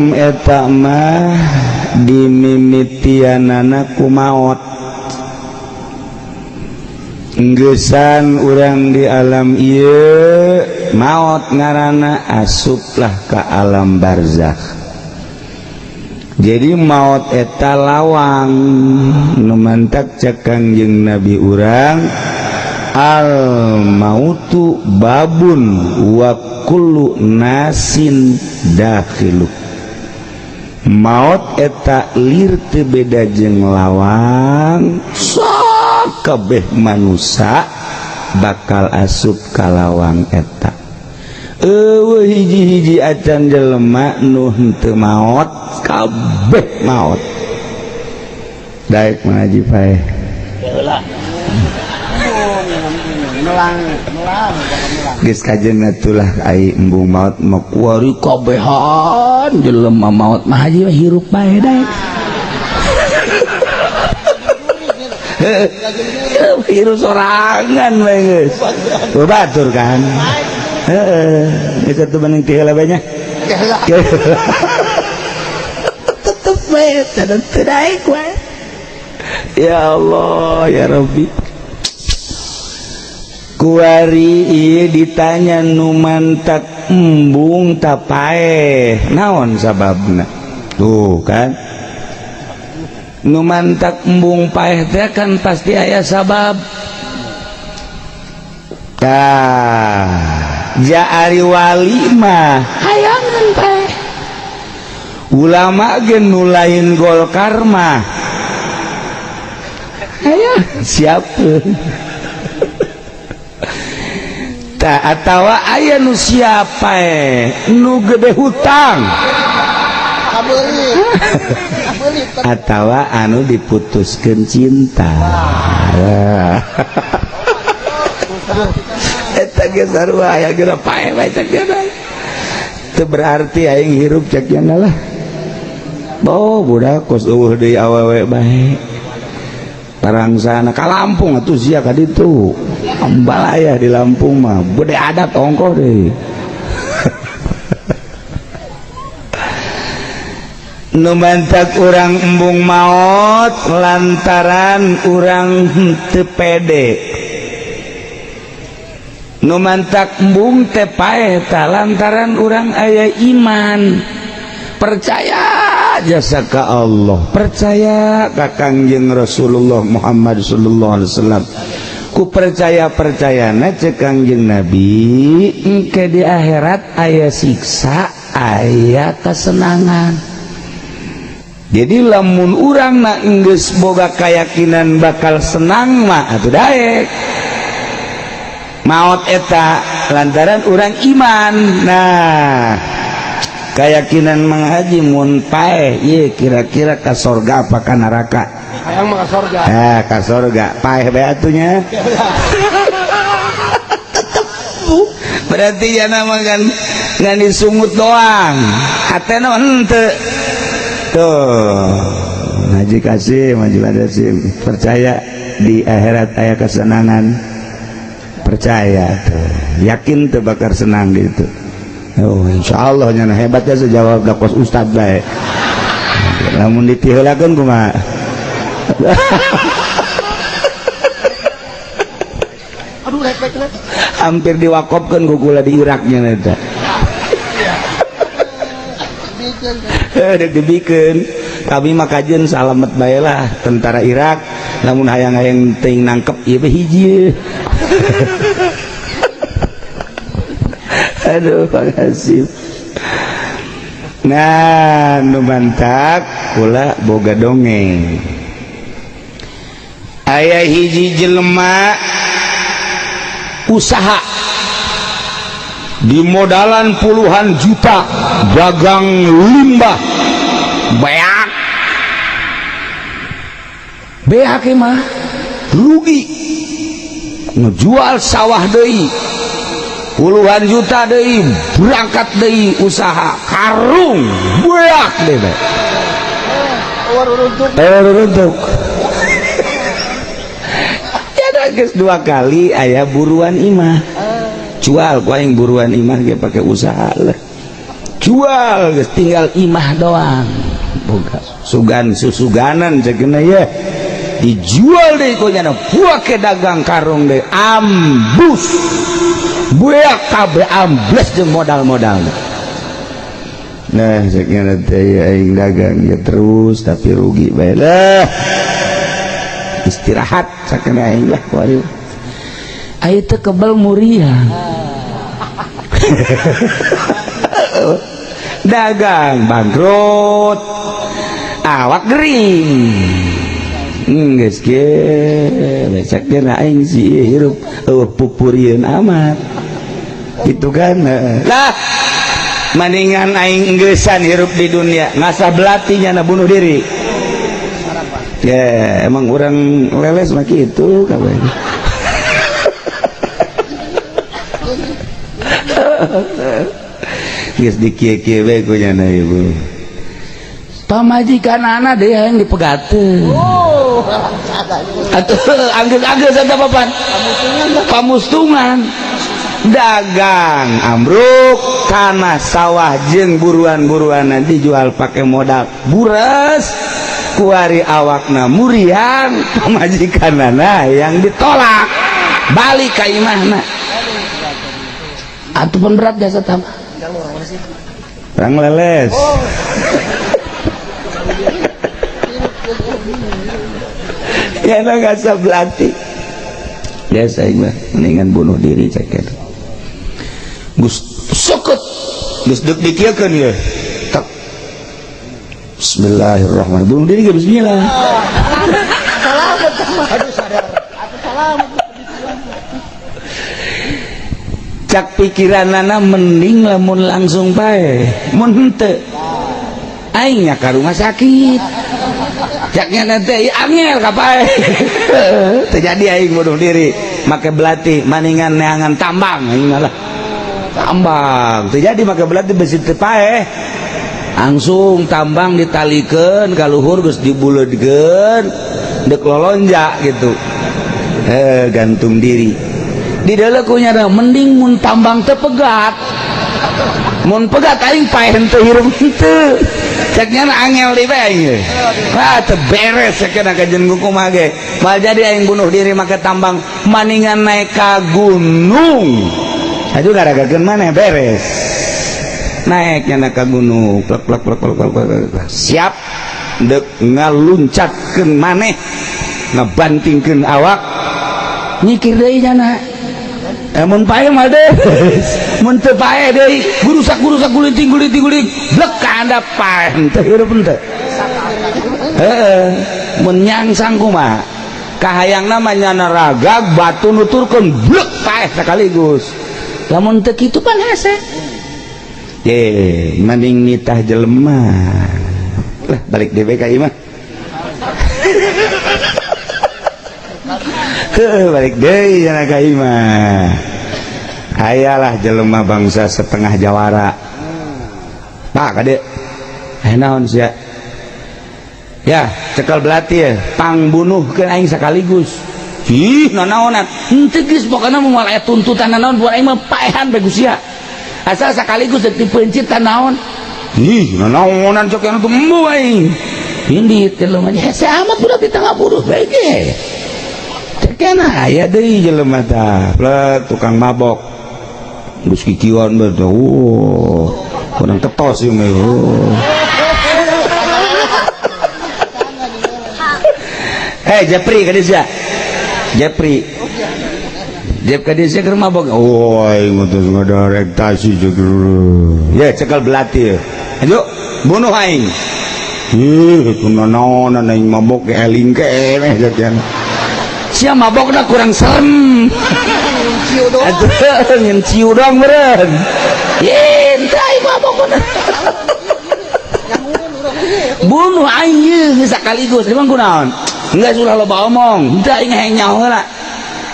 Eta mah dimimitianana ku maot. Enggesan urang di alam ieu maot ngaranna asuplah ka alam barzakh. Jadi maot eta lawang nu mantak cek Kangjeng Nabi urang al mautu babun wa kullu nasin dakhilu. Maot eta lir teu beda jeung lawang, sakabeh manusia bakal asup ka lawang eta. Eueuh hiji-hiji acan jelema nu henteu maot, kabeh maot. Daek ngaji paeh. Geus kajen atulah ai embung maot mah kuari kabehan jelema maot mah haji hirup bae daek. Hirup sorangan bae geus. Batur kan. Heeh, geus atuh mending ti heula bae nya. Tetep bae teu daek wae. Ya Allah ya Rabbi. Kuari ieu ditanya nu mantak embung tapaeh naon sababna tuh kan nu mantak embung paeh teh kan pasti aya sabab. Tah ja ari wali mah hayangan paeh, ulama ge nu lain Golkar mah hayang siap. Atawa aya nu siapa nu gede hutang atawa anu diputuskeun cinta. Eta ge sarua aya geura paeh bae cek dia. Teu berarti aing hirup cek nya lah. Oh budak kos eueuh deui awewe bae. Parangsana ka Lampung atuh sia ka ditu. Ambalaya di Lampung mah bede adat ongkoh deui. Nu mantak urang embung maot lantaran urang henteu pede. Nu mantak embung teh paeh tah lantaran urang aya iman. Percaya jasa ka Allah, percaya ka Kangjeng Rasulullah Muhammad sallallahu alaihi wasallam. Ku percaya-percayana cek Kangjeng Nabi engke di akhirat aya siksa, aya kesenangan. Jadi lamun urang na enggeus boga keyakinan bakal senang mah atuh daek. Maot eta lantaran urang iman. Nah, keyakinan Mang Haji mun paeh ieu kira-kira ka sorga apa ka neraka? Hayang mah ka sorga. Ka sorga. Paeh bae atuh nya. Tetep. Berarti jana mah kan ngan disungut doang. Hatena henteu. Tuh. Haji Kasim, Haji Kasim percaya di akhirat aya kesenangan. Percaya tuh. Yakin tuh bakal senang gitu. Oh, insyaallah nyana hebatnya sejawab da kos ustad bae. Lamun ditiheulakeun kumaha? Aduh rek. Hampir diwakopkeun ku kula di Irak nya eta. Dek dibikeun. Kami mah kajeun salamet bae lah tentara Irak. Lamun hayang-hayang teuing nangkep ieu bae hiji. Aduh makasih. Nah nu mantak kula boga dongeng. Aya hiji jelema usaha di modalan puluhan juta dagang limbah beak beak mah rugi, ngejual sawah deui puluhan juta deui, berangkat deui usaha karung beak deui bae. Runtuk. Ya geus dua kali aya buruan imah. Jual ku aing buruan imah ge pake usaha lah. Dijual geus tinggal imah doang. Boga sugan susuganan cekna ye. Dijual deui ku nyana buak ke dagang karung deui ambus. Buak kabeh ambles jeung modal-modalna. Nah, cekna teh aing dagang ya terus tapi rugi bae lah. Istirahat cekna aing lah kuari. Aing teh kebel muriang. Dagang bangkrut, awak gering. Geus ge cek aing sih hirup eueuh pupurieun amat. Gitu kan. Lah maningan aing geusan hirup di dunia ngasah belati nyana bunuh diri. Ya emang orang leles mah kitu kabeh. Geus dikieu-kieu bae ku nyana ibu. Pamajikan anak deh yang dipegateun. Oh. Atuh anggeus-anggeus eta papan. Pamustungan. Dagang ambruk tanah sawah jeung buruan-buruan nanti jual pakai modal buras kuari awakna muriang pamajikanana yang ditolak balik ka imahna. Atuh pun berat jasa tambah. Orang leles. Ya nggak sebelati. Biasa mah mendingan bunuh diri ceker. Gus sokot. Geus deuk dikieukeun ye. Tak. Bismillahirrahmanirrahim. Bunuh diri ge bismillah. Salamet aduh sadar. Atuh salamet. Cak pikiranana mending lamun langsung pae. Mun henteu. Aing nya ka rumah sakit. Caknya nanti angel ka pae. Terjadi aing bunuh diri make belati maningan neangan tambang aing malah. Tambang terjadi make belati besi teu pae. Langsung tambang ditalikeun ka luhur geus dibuleudkeun deuk lolonjak gitu. Gantung diri. Di dalam ku nyada mending mun tambang teu pegat. Mun pegat aing pae henteu hirup henteu. Ceknya angel di bae aing. Wah teu beres cekna kajen kumaha ge. Mal jadi aing bunuh diri make tambang maningan naik ka gunung. Aduh garagakeun maneh beres. Naik nya ka gunung plek plek plek plek plek. Siap deuk ngaluncatkeun maneh ngabantingkeun awak nyikir deui nyana. Mun pae mah deui. Mun teu pae deui gurusak-gurusak gulinting gulinting guling blek ka handap pae henteu hirup henteu. Heeh, mun nyangsang kumaha? Kahayangna mah nyana ragag batu nuturkeun blek pae sekaligus. Lamun teu kitu pan hese. Ye, mending nitah jelema. Lah balik deui ka imah. Heuh, balik deui cenah ka imah. Hayalah jelema bangsa setengah jawara. Pak kade. Eh naon sia? Ya, cekel belati ya, pangbunuhkeun aing sekaligus. Ih, nanaonan. Henteu geus pokona moal aya tuntutan nanaon buat aing mah paehan bae sia. Asal sekaligus deuk dipeuncit naon. Ih, nanaonan cok yang tumbuh aing. Indit jelema hese amat budak di tengah buruh bae ge. Cekena aya deui jelema tah, plek tukang mabok. Geus kikieuan bae teh. Oh, kurang tetos ieu mah. Oh. Eh, Jepri ka dieu. Jepri. Jep ka dieu keur mabok. Oh, aing mah tos ngadarektasi jeung. Ya, cekel belati. Ayo, bunuh aing. Ih, kunaonan aing mabok ge eling keneh jajan. Sia mabokna kurang serem. Atuh ngenciu doang meureun. Ye, teu aing mabok. Bunuh aing ye sakaligus. Emang kunaon? Enggak sudah loba omong. Henteu aing hayang nyaho heula.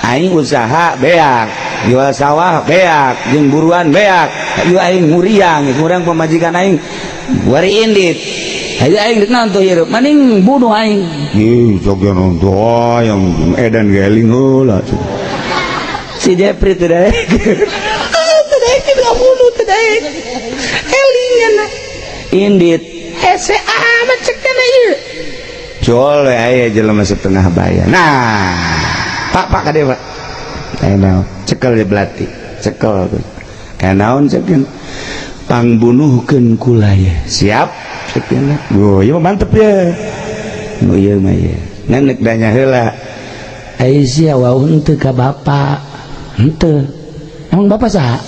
Aing usaha beak, jual sawah beak, jeung buruan beak. Ayo aing nguriang, ngurang pamajikan aing wari indit. Ayo aing deuk naon tuh hirup, mending bunuh aing. Ih, sok yang nonton yang edan geling heula. Si Jepri teu daek. Teu daek teu bunuh teu daek. Eling nya indit hese amat cek nya ieu jol we aya jelema setengah baya. Nah, Pak Pak kade Pak. Aya naon? Cekel di belati, cekel. Aya naon cek pangbunuhkeun kula ye. Siap cek nya. Oh, ieu mah mantep ya. Nu ieu mah ye. Ngan nek danya heula. Ai sia wau henteu ka bapak. Henteu. Emang bapak saha?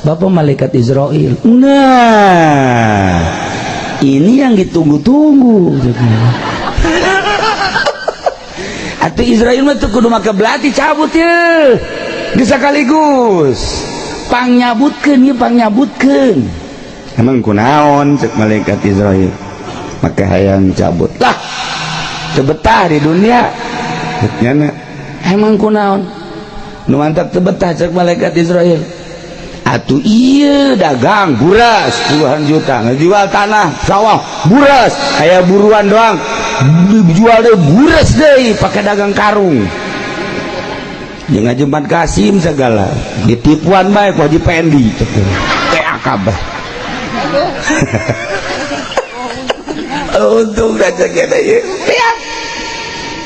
Bapak malaikat Israel. Nah, ini yang ditunggu-tunggu. Atau Israel mah tuh kudu make belati cabut ye. Geus sekaligus. Pangnyabutkeun ieu pangnyabutkeun. Emang kunaon cek malaikat Israel? Make hayang cabut. Lah, teu betah di dunia. Cek nyana. Emang kunaon? Nu mantap teu betah cek malaikat Israel. Atuh iya dagang buras puluhan juta, ngejual tanah sawah buras, kayak buruan doang jual deh buras deh pakai dagang karung. Jangan Jumat Kasim segala ditipuan baik Haji Pendi PAK bah. Untung dah cek ya beak.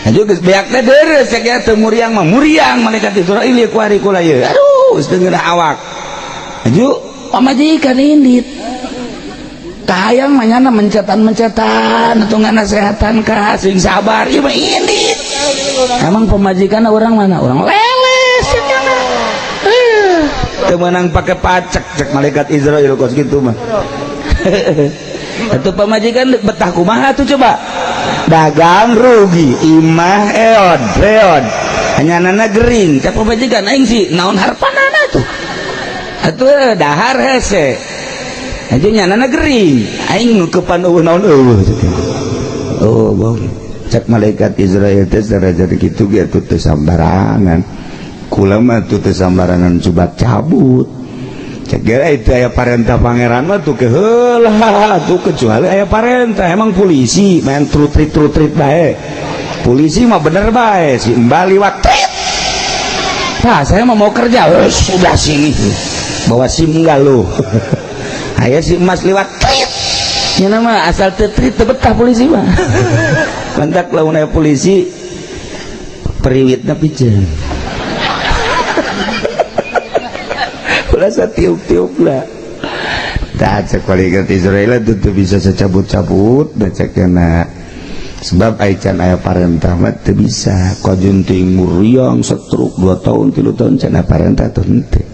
Aja geus beak teh deres cek ya teu muriang mah muriang malaikat Israil ieu kuari kula ieu. Aduh geus deungeun awak. Aju pamajikan indit kahayang manyana mencetan-mencetan atau nggak nasehatan kah sing sabar ieu mah indit. Emang pemajikan orang mana? Orang leles cek teu meunang pake pacek cek malaikat Israil kos kitu mah. Atuh pamajikan betah kumaha tuh coba? Dagang rugi, imah eod, reod. Hanyanana gering, cek pamajikan aing sih naon harpanana tuh. Atuh dahar hese. Aja nyanana gering, aing nukepan eueuh naon eueuh. Oh, bong. Cek malaikat Israel teh saraja kitu ge atuh teu sambarangan. Kula mah tuh teu sambarangan coba cabut. Cek ge itu aya parentah pangeran mah tuh keheula tuh kecuali aya parentah. Emang polisi main trutrit-trutrit bae. Polisi mah bener bae si Mbak liwat trit. Pak, saya mah mau kerja. Sudah sini. Bawa SIM enggak lu? Aya si emas liwat trit. Nya mah asal teu trit teu betah polisi mah. Mantak lamun aya polisi periwitna piceun. Ulah satiup-tiup lah. Tah cek malaikat Israel itu bisa secabut-cabut da cek na. Sebab aican aya parentah mah teu bisa. Kajunting muriang setruk 2 tahun 3 tahun can aya parentah tuh henteu.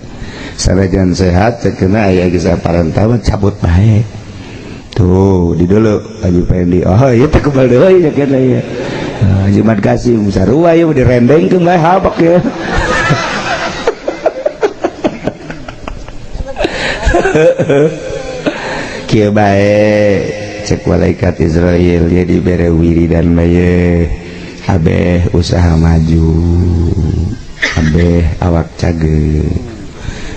Sanajan sehat cek na aya geus aya parentah mah cabut bae. Tuh di dulu Haji Pendi. Oh ieu teh kebal deui cek na ieu. Jumat Kasim sarua ieu direndengkeun bae habak ya. Kieu bae cek malaikat Israel ya dibere wiridan bae abeh usaha maju abeh awak cage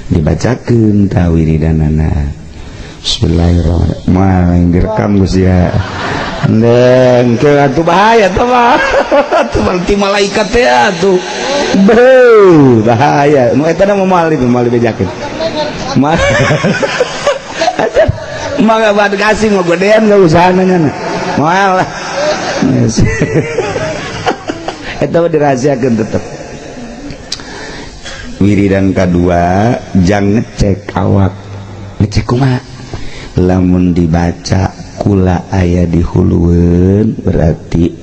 dibacakeun ta wiridanana. Bismillahirrahmanirrahim. Direkam geus ya endeng ke atuh bahaya teh mah atuh berarti malaikat teh atuh beuh bahaya nu eta mah moal dibejakeun mah. Maka buat kasih mau gedean gak usah nanya moal lah. Itu dirahasiakan tetep. Wiridan kedua jangan ngecek awak ngecek kumaha lamun dibaca kula aya di hulueun berarti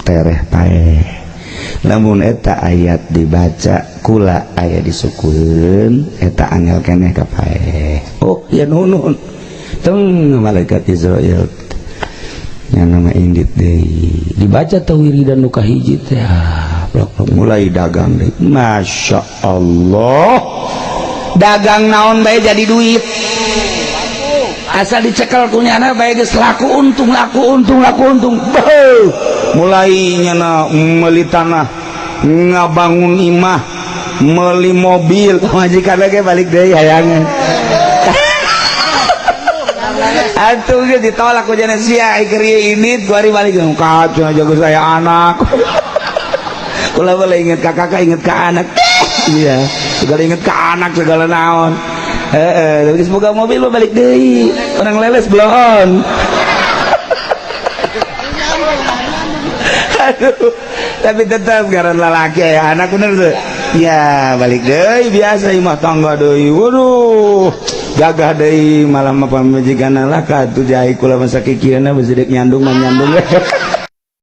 tereh paeh. Lamun eta ayat dibaca kula aya di sukueun eta angel keneh ka paeh. Oh ya nuhun teng malaikat Israel yang nama indit deui dibaca teh wiridan nu kahiji teh plok mulai dagang deui. Masya Allah dagang naon bae jadi duit asal dicekel ku nyana bae geus laku untung laku untung laku untung. Beuh mulai nyana meuli tanah ngabangun imah meuli mobil majikan lagi balik deui hayangan. Atuh geus ditolak ku jana sia keur ieu indit ku ari balik kacau aja geus aya anak. Kula boleh inget ka kakak inget ka anak. Iya, segala inget ka anak segala naon. Heeh, geus boga mobil mah balik deui. Orang leles bloon. Aduh, tapi tetap garan lalaki ya anak, bener tuh. Ya balik deui biasa imah tangga deui. Waduh, gagah deui malah mah pamajikan lah ka tuh jai kula masa kikieuna besi dek nyandung mah nyandung.